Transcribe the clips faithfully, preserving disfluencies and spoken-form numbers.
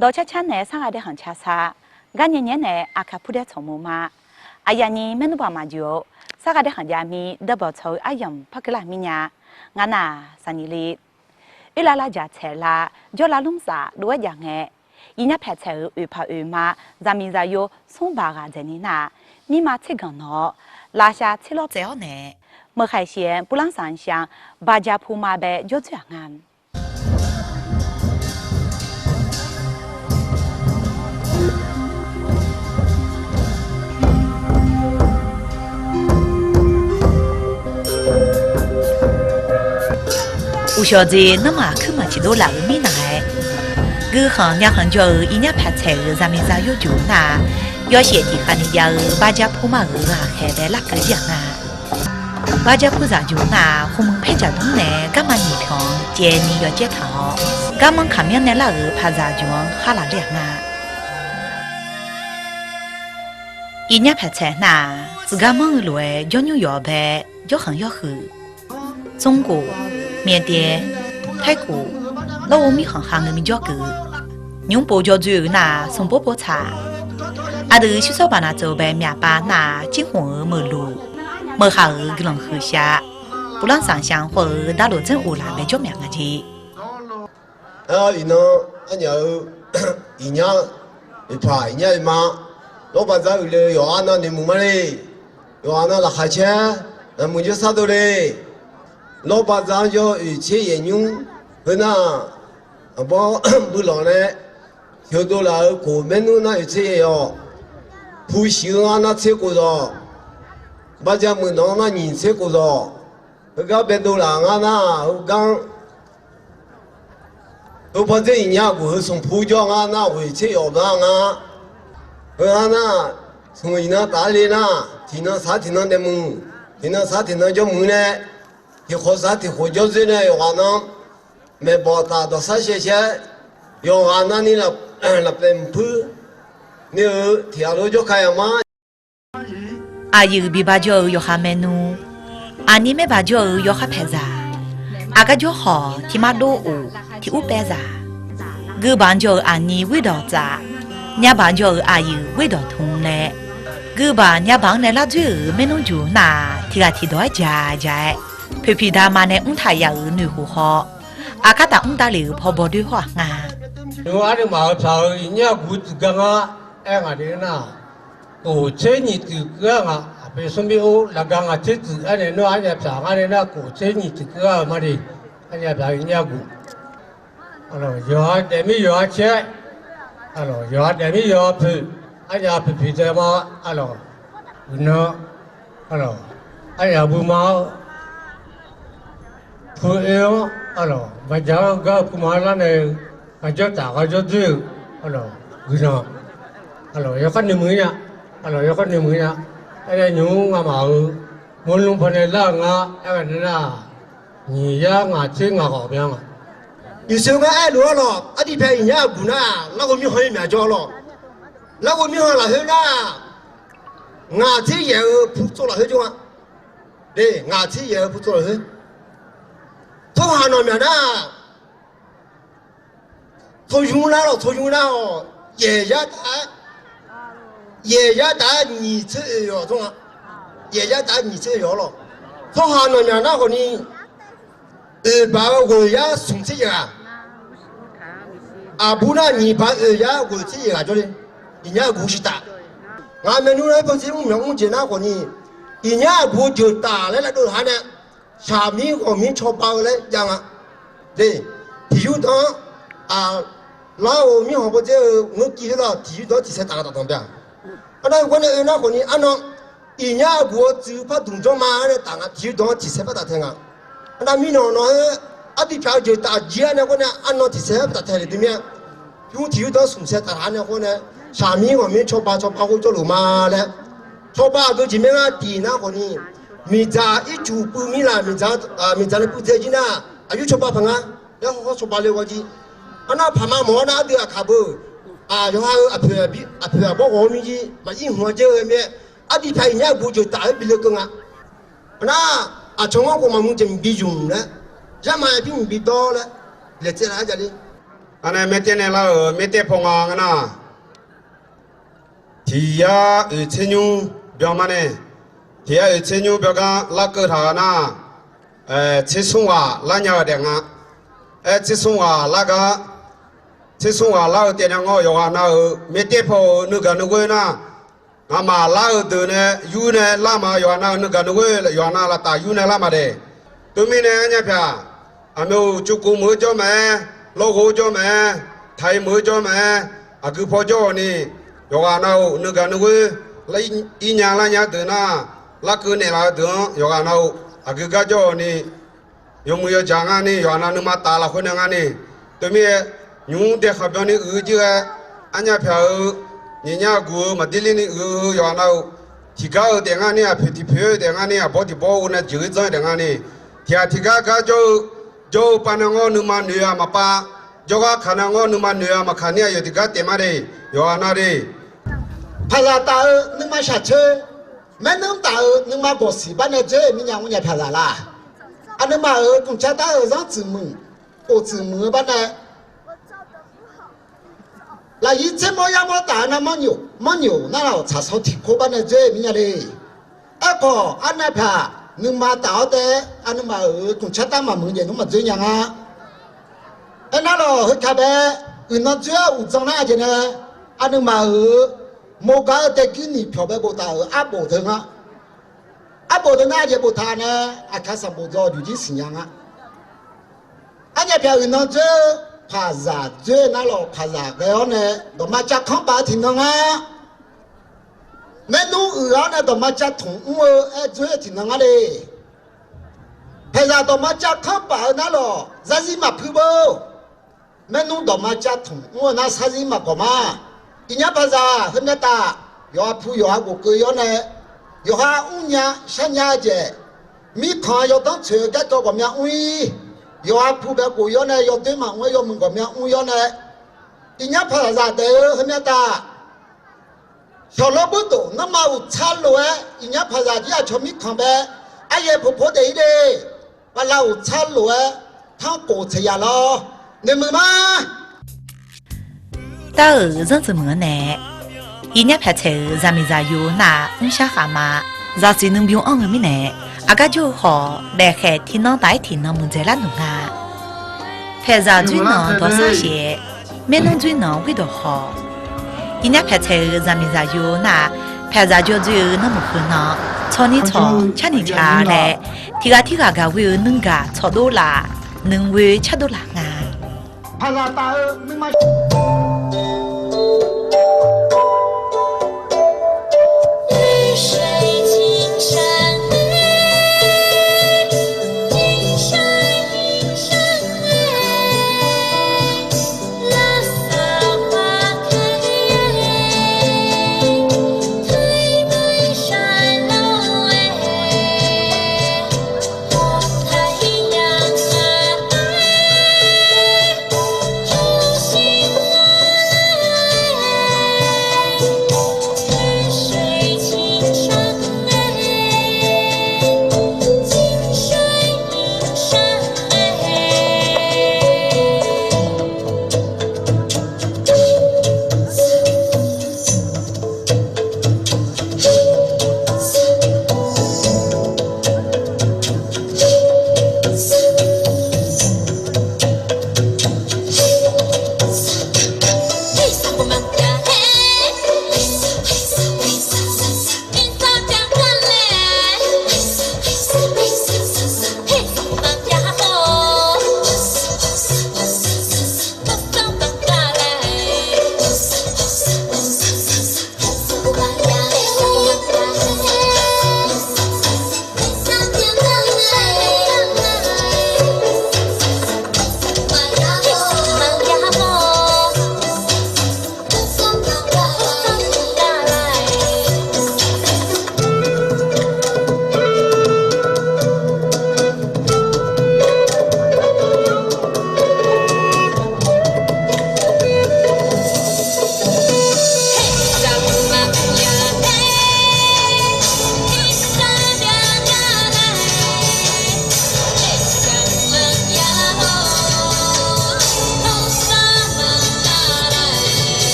Dawqcar car nae sarghaq daer khanq car sar, garnyae nyae nae aqkaq purdaer tsawq mur ma. Aqyawfni maernmr baq maqjeq-awr, sarghaq daer khanq jav mir dawrbawq tsawq-eu aryamq par keuvlar mirnya. Ngar nar-aq, saqnyiq le. Oerlav lavjaq tsaeq lar, jawrlav lmr saf dov-aer jav ngae, iqnyar paeq tsaeq-euq oeq paq oeq ma, zaqmiq zaqyo smr baq ghaq dzaeqni nar-aq, mirma tser ganq nawq-awr, lavshav tser lawr tsaev-awr nae, meuqkhaq siq-aer puvlanr sanqshan, baja pu ma bae jawr dzoer-aq nga. Uqshawq dzeq nanrma kuirmaf tiqdov laf-euq mirnaq-aer, guikhanq myavkhanq jawr-euq iqnyar paeq tsaeq-euq zaqmiq zaqyo juq nar-aq, yawshaef tiqkhav ni jav-eu baja pu ma-euq ghaqkhaeq bae larkeuv jir-aq nga. Baja pu zaq juq nar-aq, khoermur paer jaqdmr nae garma nyiq pyanq-anr caevni yawcaer taq-awr, garmanr kaqmyanr nae lar-euq paqzaq juq-anr khar laf ler-aq nga. Iqnyar paeq tsaeq nar-aq, tsuif garmanr-eu lof-aer jawrnymr yawq bae, jawrkhanq yawrhuiq, tsmrkof, myaevdaev, taerkof, lawrghov mirkhanq kha ngeur mi jawrkeuv, nymr pov jawr dzoer-eu nar-aq, smq bor pov tsaq. Aqdui shuir sawr baq naq tsov-eu bae myaqpav nar-aq, cirkhmq-euq meuqluq, meuqkhaq-euq guiqlanq huiqshav, puvlanr sanqshan khawr-eu darlof dzanr of laf bae jawr myaq nga jeq. Iqnan, arnyaf-eu iqnyar, iqpaq iqnyar iqma, lawrbaq dzar uiqle-eu yawqha nar noeqmuiq ma le. Yawqha nar laqkhaq caer, naqmuiq jawr sar dov le. Lawrbaq dzar jawr oeq tser yaef nymr, heu nar, aqbawr builawq nae, heudov laf-euq kof maernmr nar oeq tser yaef-awq. Pu shiq-eu ngar nar tser kof zawq. Barja muiqnanq-anr nar nyiq tser kof zawq. Heugar baedov laf ngar nar, heugar-anr Heu bawrdzer iqnyar aqguq heu smq pu jawr ngar nar, ghoeq tser yawf nar nga. Heu ngar nar, smq iqnan taf-aer le nar, tiqnan sar tiqnan daef muiq, tiqnan sar tiqnan jawr muiq nae, tiqkhof sar tiqkhof jawr dzoer nae yawqghaq nan, maeqbawq taf dawqsar shaev shaer, yawqghaq navni lafpaeq mqpuir ni-eu tiq ghaq lof jawrka yaq ma. Aqyuif bibaq jawr-eu yawqha maernmr, aqnyir maer baq jawr-eu yawqha paeqzaq, aqgar jawr khawf tiq mar dov of tiq ur paev zaq, guibaq jawr-eu aqnyir ghoerdawq tsaf, nyabaq jawr-eu aqyuif ghoerdawq tmq nae, guibaq nyabaq-anr nae lar dzoer-euq maernmr juq nar-aq, tiq ghaq tiq dawq-aer jaq jaq-aer, poeqpiq dama nae mr taq yaf-euq noeqkhof khawf, aqkar taf mr davlef-euq paw baw doer hawr-aq nga. Nymr arnuimaf-euq paq-euq iqnyar aqguq tsuif gar ngar aer ngaq de nar, kof tser nyiq tsuif keuv-ar nga. Aqpoeq smr bi or lafgar ngaq tser tsuif aernaeq nar, arnya pyaq ngar de nar, kof tser nyiq tsuif keuv-ar-euq ma de. Arnya pyaq iqnyar aqguq, yawqha daefmir yawqha caer, yawqha daefmir yawqha poeq, arnya poeqpiq dae ma, uiqnan, arnya bu ma-awr, pu oe-anr, maqjaq-anr gar-eu pu ma lar nae-eu, ghaqjawr taf ghaqjawr dzoer-eu, guiqlanq, yawkhar noeqmuiq nya, yawkhar noeqmuiq nya. Aernae nymq-mr ngamaf-euq murlmr pawnae lar-eu ngar aer ghae nae nar, nyiq yar ngaq tser ngaq ghawq byan-a. Iqshoe ngar aerluf-anr lawq, artiv pyaeq iqnyar aqguq nar, larghov mirkhanq-ir myaq jawr lawq. Larghov mirkhanq lafkhoer nar, ngaq tser yaeq-eu pu tsov lafkhoer jawr-a. De, ngaq tser yaeq-eu pu tsov lafkhoer, tsawrhaq nawq myaq nar, tsawrymr nar lawq, tsawrymr nar-awq, yaeq yar taf-aer, yaeq yar taf-aer nyiq tser oeq yawq tsawr-a. Yaeq yar taf-aer nyiq tser oeq yawq-awr lawq. Tsawrhaq nawq myaq nar khawfni, oeq baq-eu ghoeq yar smq tser yaeq ghaq, aqbur nar nyiq baq oeq yar ghoeq tser yaeq ghaq jawrle. Iqnyar aqguq shiq taf. Ngaq maeqnmr nar-aer pawdzer mr myawq mr jeq nar khawfni, iqnyar aqguq-eu jeuq taf laer lavdov ha nae, shaqmir ghawqmir cawba-eu laer jav nga. De, tiq yurdanq-anr, larghov mirkhanq pawdzer-eu ngeur kiv khoer lar tiq yurdanq-anr tiq saer taf nga taf tanq bya. Arnar-eu gawr nae oe nar khawfni arnan, iqnyar aqguq-eu tsuif par dmq jawr ma-aer nae taf nga, tiq yurdanq-anr tiq saer par taf tae nga. Arnar mirnan nan-aer, artiv pyaq-eu jeuq taf jir-aer nae gawr nae arnan tiq saer par taf tae le dui mir-a. Pyur tiq yurdanq-anr smq saer taf taq-aer nae gawr nae, shaqmir ghawqmir cawba cawba khoer jawrluf ma laer, cawba aqgeu jeq maer ngar tiq nar khawfni, miqdzaq ircuf puiv mir laf, miqdzaq nae puiv dzae jir nar, aqyur cawba paq nga. Yar hawr hawr cawba le ghawjir. Arnar paq ma mawf-awr nar ardeuv aqkaq beu, yawqha-eu aqpoeq aqbawr ghawq-eu mir jir maqir hmq-a jaer-eu mir-aer, artiv pyaq iqnyar aqguq jeuq taf-aer bi le keuv nga. Arnar, aqcawq-anr khawf maqmuiq jeq mqbi zmq laer, yarma-aer bi mqbi dawr laer, laeqtsaev laf-aer jav le. Arnae maertaev naeq lar-euq maertaev paw nga nga nar, tiq yar oeq tser nymr byan mar nae, tiq yar oeq tser nymr byan gar larkeuv taq-eu nar, tser smr ghaq lar nya-eu daef nga. Aer, tser smr ghaq lar gar, tser smr ghaq lar-eu taef nae ngawr yawqghaq nav-euq maertaev paw-euq nuigaq nuighoer nar, ngamaf lar-eu deuq nae yur nae lar ma, yawqghaq nav-euq nuigaq nuighoer yawqghaq nav lavtaf yur nae lar ma de. Teumirnae arnyaf pyaq, aqmyawf uqcuf kov meuq-eu jawr mae-aer, lawrghov jawr mae-aer, taq-ir meuq-eu jawr mae-aer, aqgeu paw jawr-awq ni, yawqghaq nav-euq nuigaq nuighoer, ir nya lar nya deuq nar, larkeuv naeqlaf-eu deuq-anr yawqghaq nav-euq aqgeu gar jawr-awq ni, yawmuiq yawjaq ngar ni, yawqghaq nav nuima taf lafkhoer nae ngar ni, teumirnae nymq mr dae khanqbyan ni uiq-eu jir ghae, arnyaf pyaq-euq nyiq nyar guq-eu maqdirlir ni uiq-eu yawqghaq nav-euq tiqgar-eu taef ngar ni, aqpoeq tiq poeq-eu taef ngar ni, aqbawr tiq bawr-eu nae jeq-ir dzanr-eu taef ngar ni, tiq ghaq tiqgar gar jawr-eu, jawr-eu pav nae ngawr nuima noeq-a maqpav, jawrgar kaq nae ngawr nuima noeq-a maqkaq ni, aqyawf tiqgar taef mar de, yawqghaq nav de. Paqzaq taf-eu nuima shaqcoer, maernmr taf-eu nuima gawqsiq bar nae dzoer-eu mirnya mrnya paqzaq laq. Aqnuima-euq kmqcar dar-euq zanr tsuif muiq, of tsuif muiq-eu bar nae, lafyir tser mawr yar mawr taf-eu nar, manrnyoq manrnyoq nar laf-awq tsaqsanr tiq kor bar nae dzoer-eu mirnya le. Aerkhawf arnae pyaq nuima taf-awr taef-aer aqnuima-euq kmqcar dar maqmuiq jeq nmr maqdzoer nya nga. Aernar lawq, heu kaq bae uiqnan dzoer-awr uqdzan nar-aq jeq nae, aqnuima-euq mogar-eu daeguir niq pyawq bae boftaq-euq arbof deuq nga. Arbof deuq nar-aq jeq boftaq nae, aqkaq sanqbof dzaw juq jir siqnya nga. Arnyaf pyaq uiqnan dzoer-eu paqzaq dzoer nar lawq, paqzaq ghae-awr nae dawqma cav kanr paf-eu tiqnan nga. Maernmr uiq-awr nae dawqma cav tmq mr-eu aer dzoer-eu tiqnan ngar le. Paqzaq dawqma cav kanr paf-eu nar lawq, zarzir maqpuir beu. Maernmr dawqma cav tmq mr-eu nar, zarzir maqgawq ma. Iqnyar paqzaq heumyav taf, yawqha pu yawqha ghofkeuv yawr nae, yawqha mrnya sharnya-eu jeq, mirkhanq-anr yawdanr tsoeq-eu garkawv ghawqmya mr-ir, yawqha pu bae ghof yawr nae, yawdoer maqmr-aer yawmuiq ghawqmya mr yawr nae, iqnyar paqzaq daef-eu heumyav taf, shawqlawr bawrdof nanrma uqtsar lof-aer iqnyar paqzaq jir aqcawq mirkhanq bae, aryaer poqpor daef-ir de. Bala uqtsar lof-aer tanrkhof tsaeqya lawr, noeqmuiq ma. Dar-euq zanr tsuif muiq-anr nae, iqnyar pyaq tsaeq-euq zaqmiq zaqyo nar-aq mrshar khaf ma. Zaqsiq nuibymr anr-eu mirnae, aqgar jawr-eu khawf, daefkhaeq tiqnan taf-aer tiqnan muiqdzaeq lar nuq nga. Pyaeqzaq dzoer nanq dawqsar shaef-aer, maernmr dzoer nanq ghoer dawq khawf, iqnyar pyaq tsaeq-euq zaqmiq zaqyo nar-aq, pyaeqzaq jawr dzoer-eu nanrmuq heu nan, tsawq ni tsawq, car ni car laer, tiqghaq tirghaq gaq ghoer-eu nuigaq tsawqdov laf, nuighoe cardov laf nga.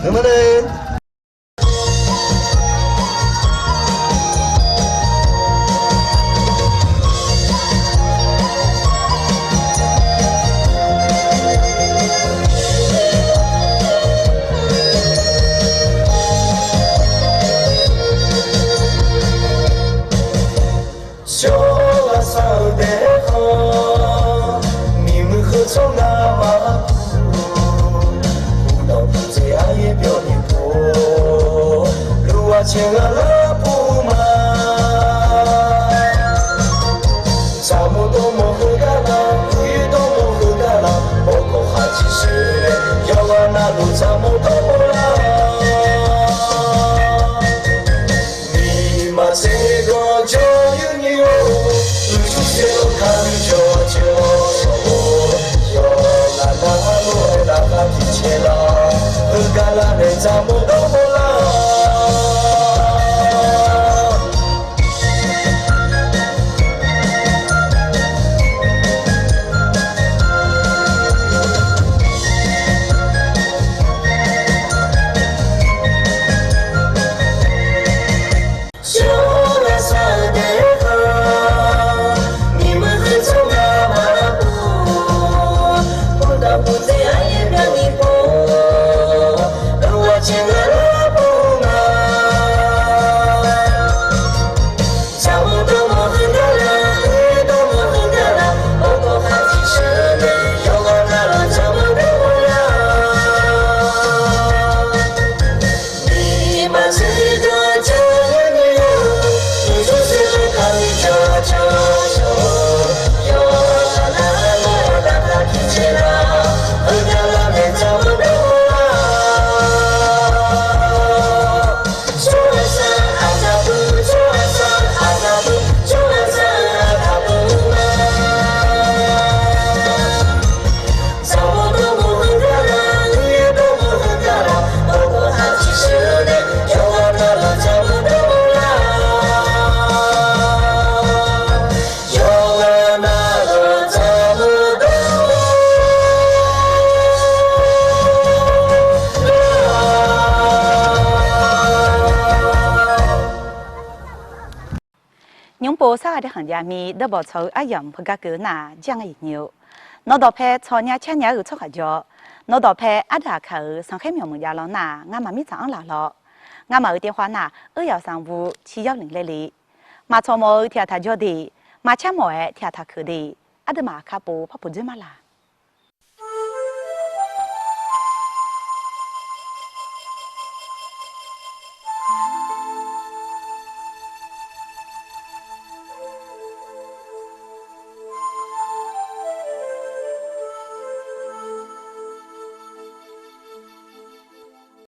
Nuima le. Shawrghaq sar-eu dae-aer khanq, miqmuiq heu tsawrhaq navmaqtser, uqdawq puqdzae aryaer byawq ni pov, luqghaq caeq ghaq larpov ma. Tsaqmawr dawrmawr heugar lar, uqyoer dawrmawr heugar lar, bawrgawq khaqciq sheuqnae, yawqghaq navluf tsaqmawr dawrmawr lar. Miqmaq tser gawqjawr yurni-or, uqcuf tser-awr kali jawrjawr-awr, yawqghaq navluf-aer lafkhoer tiqcaev lar, heugar lar nae tsaqmawr dawrmawr lar. Shawrghaq sar-eu dae-aer khanq, miqmuiq heu tsawrhaq navmaqtser, uqdawq puqdzae aryaer byawq ni pov, luqghaq caeq ghaq larpov ma. Tsaqmawr dawrmawr heugar lar, uqyoer dawrmawr heugar lar, bawrgawq khaqciq sheuqnae, yawqghaq navluf tsaqmawr dawrmawr lar. Miqmaq tser gawqjawr yurni-or, uqcuf tser-awr kali jawrjawr-awr, yawqghaq navluf-aer lafkhoer tiqcaev lar, heugar lar nae tsaqmawr dawrmawr lar. Tsawrhaqzaq aqdaqbuq, tsawrhaqzaq aqdaqbuq, tsawrhaqzaq aqdaqbuq ma. Tsaqmawr dawrmawr heugar lar, uqyoer dawrmawr heugar lar, bawrgawq khaqciq sheuqnae, yawqghaq navluf tsaqmawr dawrmawr lar. Yawqghaq navluf tsaqmawr dawrmawr lar. Nymr pov sarghaq dae khanq jav mir, dawrbawq tsawq-eu aryamq heugar keuv nar-aq, jar ngar iq nyi-eu. Nawq dawqpae tsawq nya car nya-eu tsawrhaq jawr, nawq dawqpae ardaq kaq-euq sanqkhaer myawq muiq jav law nar-aq, ngamaf mirtsaq-anr laf lawr. Ngamaf-euq 电话 nar-aq, 二幺三五七幺零 laer le. Maq tsawq mawf-eu tiq ghaq taq jawr de, maq car mawf-aer tiq ghaq taq keuq de. Aqduimaf kakhof par puq dzoer ma laq.